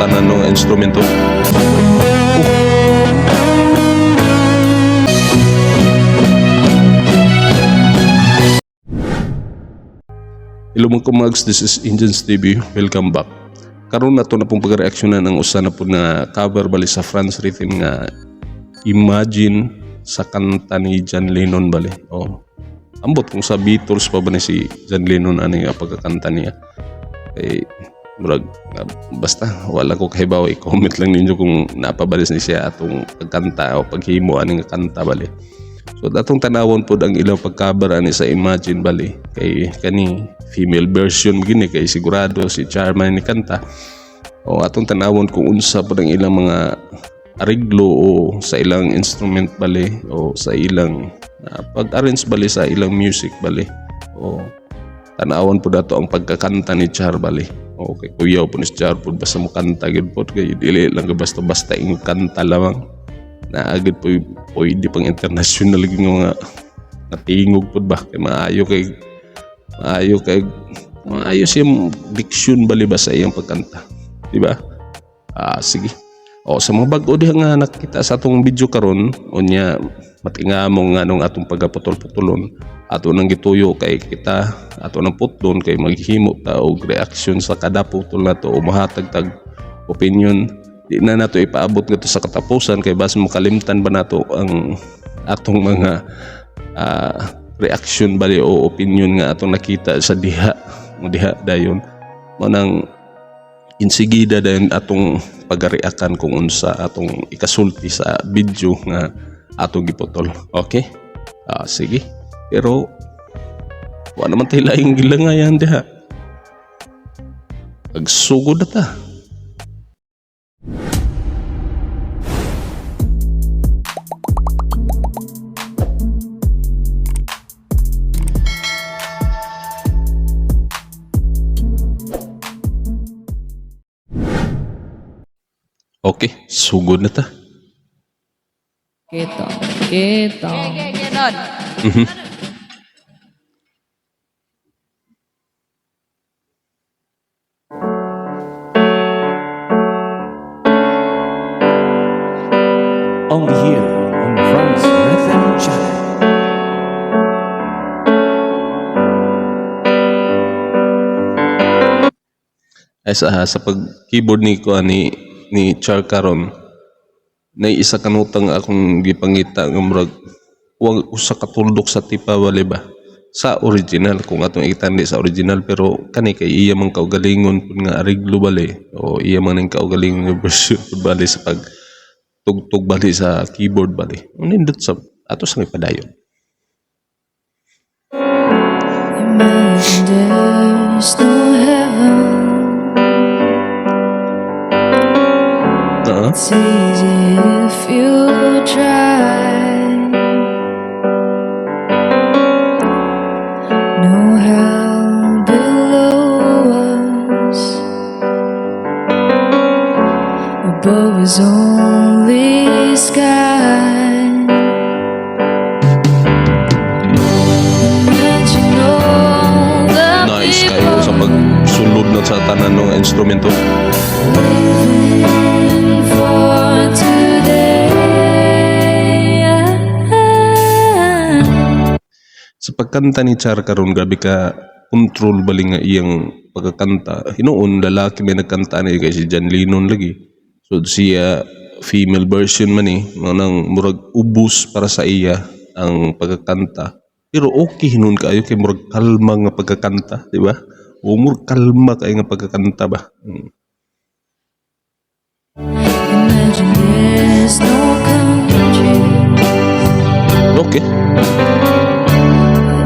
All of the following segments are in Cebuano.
tanan ng instrumento. Oh. Hello, mga kumags, this is Indians TV. Welcome back. Karon na to na pong pagreaksyonan ang usa na po na cover bali sa Franz Rhythm nga Imagine sa kanta ni John Lennon bali. Oh. Ambot kung sa Beatles pa ba ni si John Lennon ani nga pagkakanta niya. Kay murag basta wala ko kahibaw, i-comment lang ninyo kung napabalis ni siya atong pagkanta o paghimo ani nga kanta bali. So atong tanawon pod ang ilang pagcover ani sa Imagine bali, kay kani female version gini, kay sigurado si Charmaine ni kanta. O atong tanawon kung unsa pod ang ilang mga ariglo o sa ilang instrument bali o sa ilang pag-arrange bali sa ilang music bali. O tanawon pod ato ang pagkakanta ni Char bali. Okay, kuyaw po ni Char pod, basta mo kanta gyud pod kay dili lang ka basta-basta ing kanta lamang na agad po pwede pang international gyud nga mga natingog pod ba, kay maayo kay maayo siyang diction bali ba sa iyang pagkanta, di ba? Ah, sige. O sa mga bag-o diha nga nakita sa atong video karon, unya matingamo nga nung atong pagaputol-putulon, ato nang gituyo kay kita ato nang putlon kay maghimo ta og reaction sa kada putol nato o mahatag tag opinion. Di na nato ipaabot ngadto sa katapusan kay bas makalimtan ba nato ang atong mga reaction bali o opinion nga atong nakita sa diha mo diha. Dayon mo nang insigida dayon atong pagareakan kung unsa atong ikasulti sa video nga atong giputol. Okay, ah, sige, pero wa naman tayo laing gilangayan diha, pagsugod na ta. Okay, sugod na ta. Keton, keton. Okay, Keton. Only here on Franz Rhythm Channel. Ay sa pag keyboard ni ko ni Char karon, nay isa ka notang akong gipangita nga murag wa usa ka tuldok sa tipa bali ba sa original, kung atong itandi sa original. Pero kani kay iya man kaugalingon pud nga ariglo bali o iya man ning kaugalingon nga version pud bali sa pag tugtog bali sa keyboard bali. Nindot sa ato sang ipadayon. Imagine there's no heaven. It's easy if you try. No hell below us. Above is only sky. Imagine all the Nice kayo sa people pagsulod na sa tanan ng instrumento. Living for today. Sa pagkanta ni Char karon, grabe ka control bali nga iyang pagkakanta. Hinuon lalaki may nagkanta ni kay si John Lennon lagi. So siya female version man eh, mga nang murag ubos para sa iya ang pagkakanta. Pero okay hinuon kaayo kay murag kalma nga pagkakanta, di ba? O murag kalma kay nga pagkakanta ba? Imagine there's no country.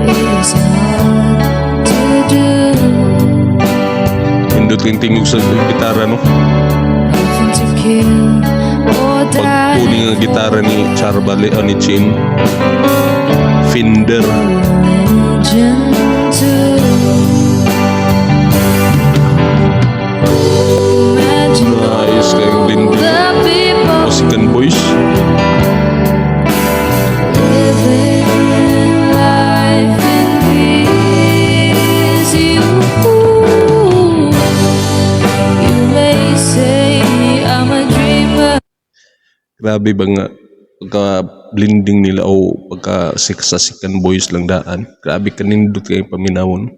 It is hard to do. Nindot kayong tingog sa gitara, no? Nothing to kill or die Pagkuning ang gitara ni Char bali o ni Chin. Fender. Religion too. Imagine Nice kayong all blended. the people Mexican boys. Living life in peace. You may say Grabe ba nga pagka blending nila o pagka sa second voice lang daan. Grabe kanindot kay paminawon.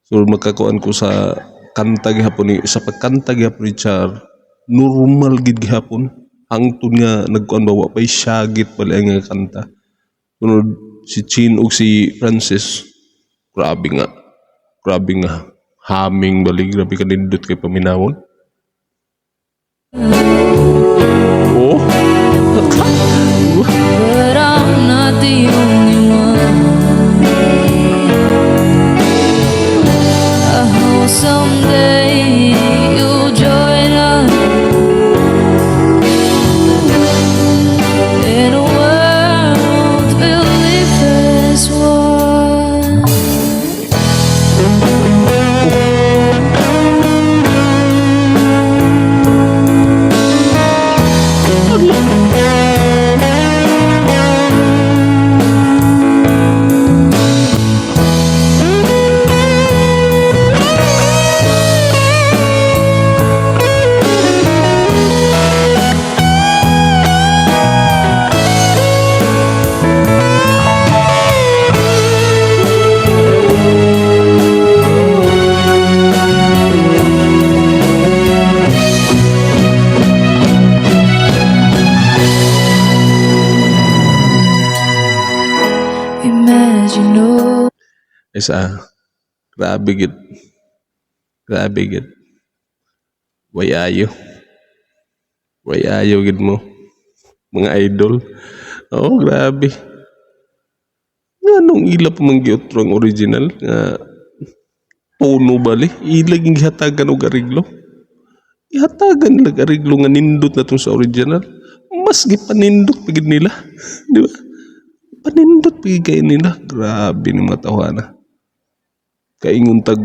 So magkakuan ko sa kanta gihapon ni, sa pagkanta gihapon ni Char, normal gid gihapon hangtod nga nagkuan ba, wa pay syagit pala nga kanta. Sunod si Chin ug si Francis, grabe nga humming bali, grabe kanindot kay paminawon. Oh. But I'm not the only one. I hope someday you'll join us in a world we'll live as one. Imagine all Isa, grabe gid. Grabe gid. Way ayo. Way ayo gid mo. Mga idol. Oo, grabe. Nganong ila pa man giutro ang original nga tono bali? Ila ging gihatagan og ariglo. Ihatagan nila og ariglo nga nindot na tong sa original. Mas gipanindot pa gid nila. Di ba? Panindot pa gid kay nila. Grabe ni mga tawhana. Kaingon tag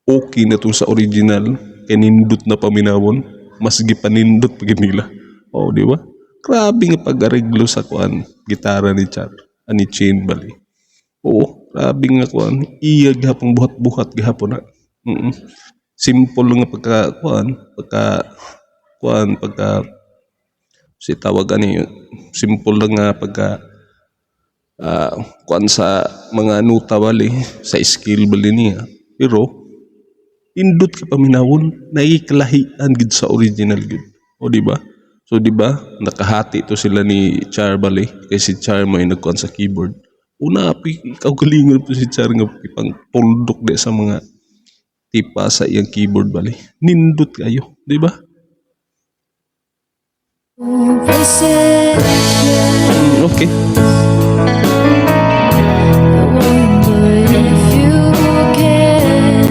okay na tong sa original kay nindot na paminawon, mas gipanindot pa gid nila. Oh, di ba? Grabe nga pag-areglo sa kuan gitara ni Char, ani Chin bali. Oo, grabe nga kuan, iya gihapon buhat-buhat gihapon na. Simple nga pagka kuan, pagka kuan, pagka si tawag ani, simple lang nga pagka kuan sa mga nota bali, sa skill bali niya. Pero indot ka paminawon, naikalahian gid sa original gid. O, di ba? So di ba nakahati to sila ni Char bali, kay si Char may nagkuan sa keyboard. Una pi ikaw galingon po si Char nga ipang tuldok di sa mga tipa sa iyang keyboard bali. Nindot kayo, di ba? Possessions. Okay. I wonder if you care.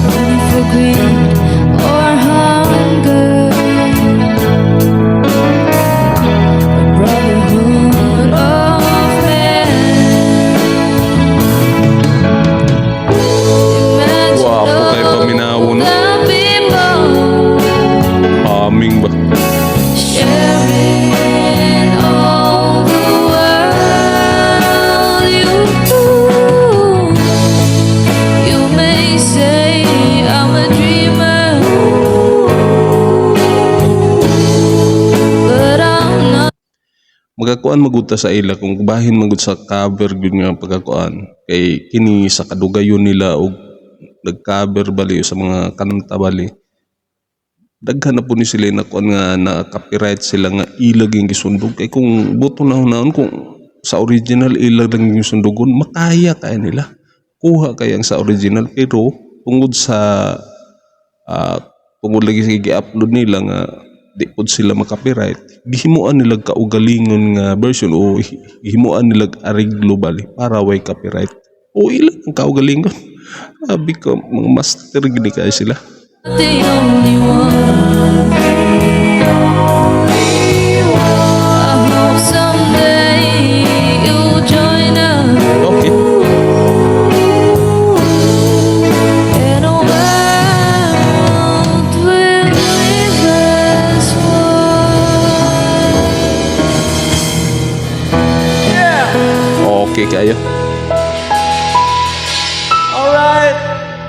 Only for greed or hunger. A brotherhood of man. Imagine Wapo kay paminawon. All the people Aming ba? sharing all the world. You may say I'm a dreamer, but I'm not. Magakuan magud ta sa ila kung bahin magud sa cover gyud nga pagkakuan kay kini sa kadugayon nila og nag-cover bali sa mga kanta bali, daghan na po ni sila na kuan nga na copyright sila nga ila gyud gisundog. Kay kung buto na hunaon kung sa original ila lang yung sundugon, makaya kaya nila kuha kaya ang sa original, pero tungod sa tungod lagi sa gi-upload nila nga di pod sila makopyright, gihimuan nila kaugalingon nga version o gihimuan nila areglo bali para way copyright o ila ang kaugalingon. Sabi ko, mga master gini kaya sila. The only one. I hope someday you'll join us in a world we'll live as one. Okay kayo. All right.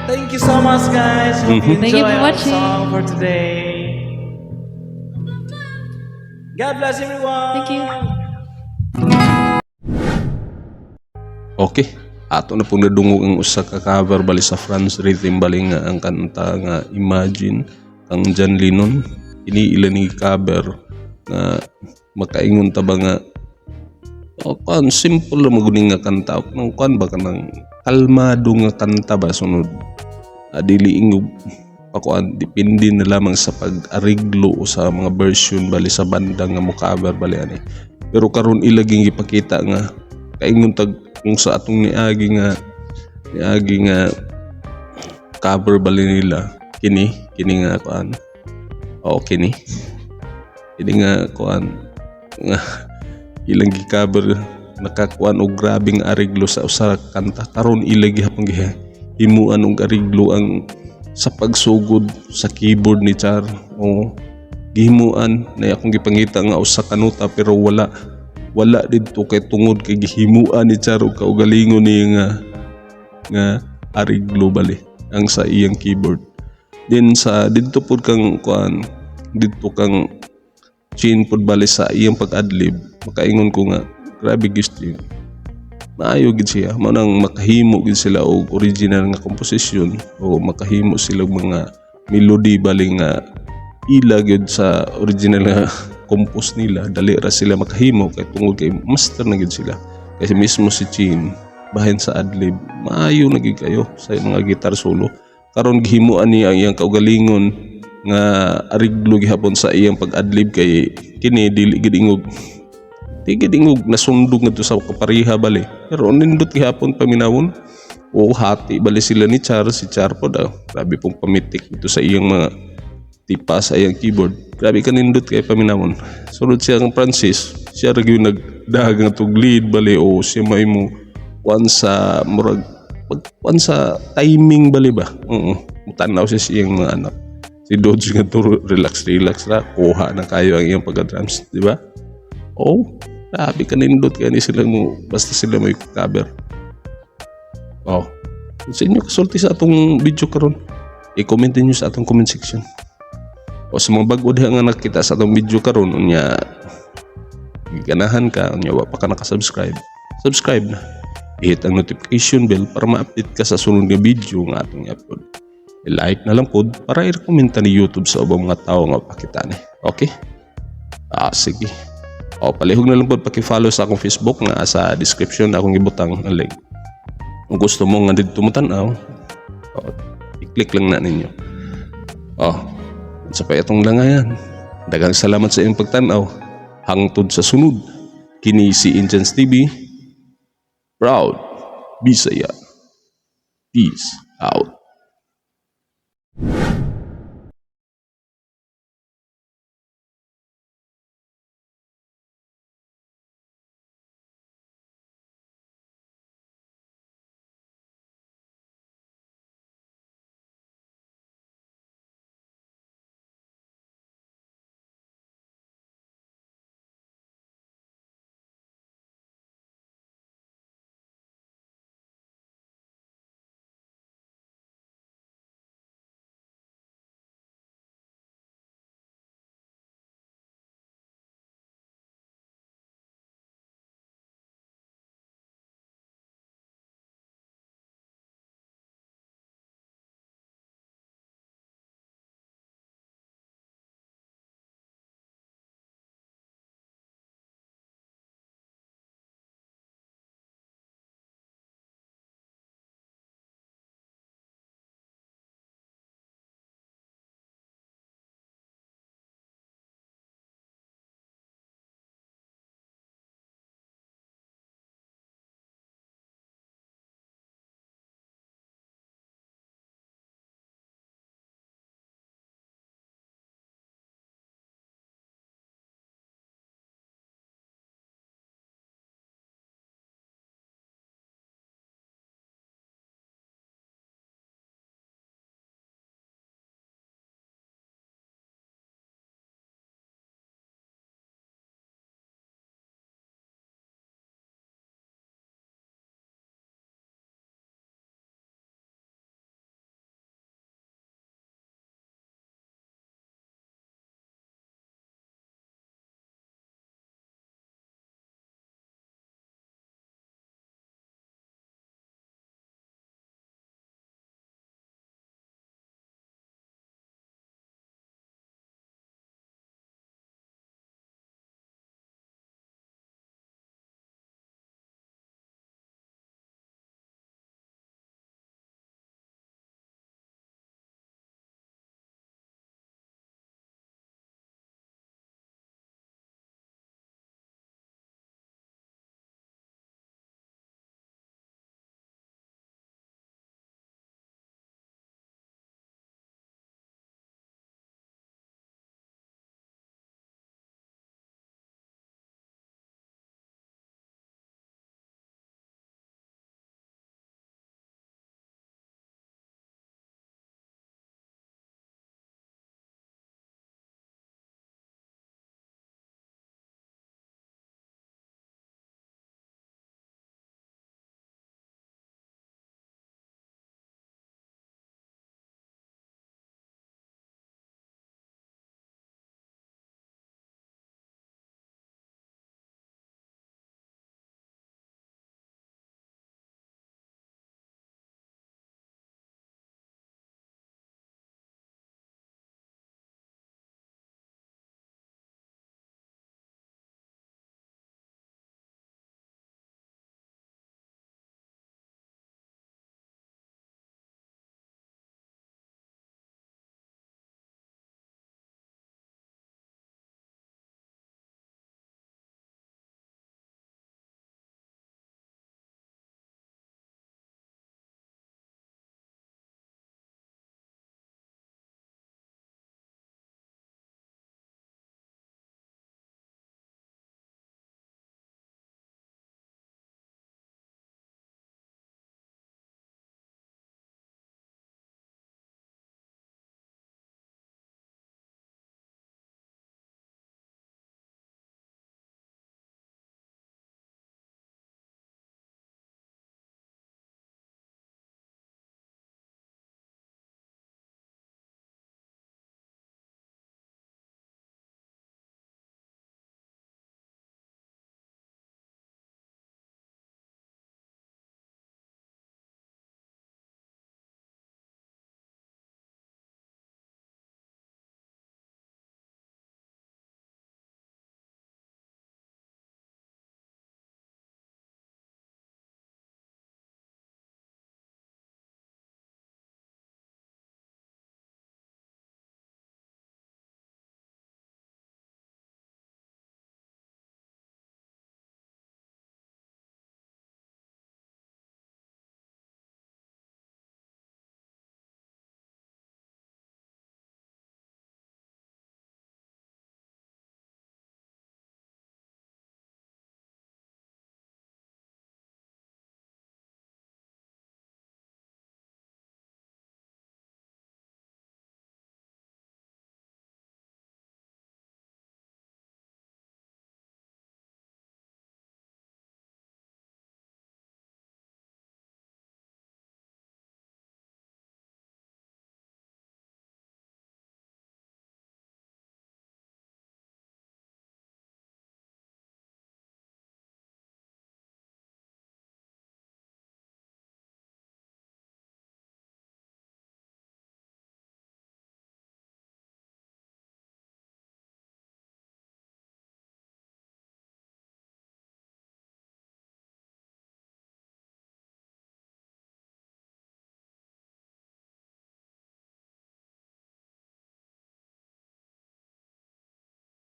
Thank you so much, guys. Hope you Thank you enjoy for our watching. Song for today. God bless everyone. Thank you. Okay. Ato na pong nadungog ang usa ka cover bali sa Franz Rhythm bali nga ang kanta nga "Imagine" kang John Lennon. Ini ila ni cover nga makaingon ta ba nga o kan simple lang maguning nga kanta nang kuan ba, kanang kalmado nga kanta ba. Sunod, dili ingog pakuan, depende na lamang sa pag-ariglo o sa mga version bali sa banda nga mo cover bali ani. Pero karon ilaging gipakita nga kaingon tag kung sa atong niagi nga cover bali nila, kini kini nga kuan o kini kini nga kuan nga ilang gi-cover, nakakuan og grabeng ariglo sa usa ka kanta. Karon ila gihapon giha himuan og ariglo ang sa pagsugod sa keyboard ni Char o gihimuan na akong gipangita nga usa ka nota, pero wala wala didto kay tungod kay gihimuan ni Char og kaugalingon niya nga ariglo bali ang sa iyang keyboard. Then sa didto pud kang kuan, didto kang Chin pud bali sa iyang pag-adlib, makaingon ko nga grabe gist yun, maayo gid siya. Mao nang makahimo gid sila og original nga komposisyon o makahimo sila og mga melody bali nga ila gyud sa original nga compose nila. Dali ra sila makahimo kay tungod kay master na gid sila, kasi mismo si Chin, bahin sa adlib, maayo na gid kayo sa mga guitar solo. Karon gihimuan niya ang iyang kaugalingon nga ariglo gihapon sa iyang pag-adlib kay kini dili gid ingog, di gid ingog nasundog ngadto sa kapareha bali, pero nindot gihapon paminawon o hati bali sila ni Char. Si Char po daw, grabe pong pamitik dito sa iyang mga tipa sa iyang keyboard. Grabe ka nindot kay paminawon. Sunod siya ang Francis, siya ra gyud nagdahag nga tug lead bali o siya may mo kuan sa murag pag kuan sa timing bali ba. Oo, mutanaw siya sa iyang mga anak. Si Dodge nga turo, relax relax ra, kuha na kayo ang iyang pagka-drums, di ba? Oh, grabe ka nindot kaya ni sila mo basta sila may cover. Oh, sa inyo kasulti sa atong video karon, i-comment niyo sa atong comment section. O sa mga bago diha nga nakita sa atong video karon, unya ganahan ka, unya wa pa ka naka-subscribe, subscribe na. I-hit ang notification bell para ma-update ka sa sunod nga video nga atong i-upload. I-like na lang pod para i-recommend ni YouTube sa ubang mga tao nga pakita ni. Okay? Ah, sige. O, palihog na lang pod paki-follow sa akong Facebook nga sa description akong ibutang ang link. Kung gusto mo nga didto mo tan-aw, o, i-click lang na ninyo. Oh, sa pa itong langayan. Daghang salamat sa iyong pagtanaw. Hangtod sa sunod. Kini si Inchance TV. Proud Bisaya. Peace out.